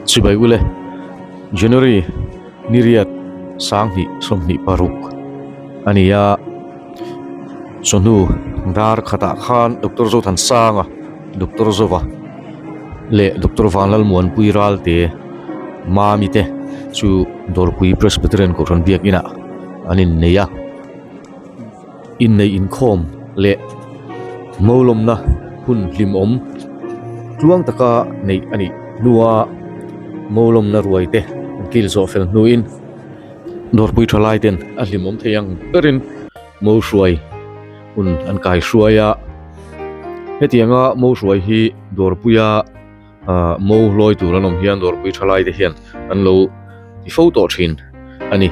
Chibai ule January ni riat 20 26 a ni a chawhnu dar khatah khan Doctor Zothansanga Doctor Zova leh Doctor Vanlalmuanpui Ralte Mami te chu Dawrpui Presbyterian Kohhran biakinah an innei a. Inneih inkhawm leh mawlawmna hun hlimawm tluang taka neih a nih hnua mawlawmna ruai te an kil zawh fel hnuin dawrpui tha lai ten a hlimawm thei ang berin mo hruai hun an kai hruai a hetianga mo hruai hi dawrpuia ah mo hlawi tur an awm hian dawrpui tha lai te hian an lo ti fo tawh thin a ni.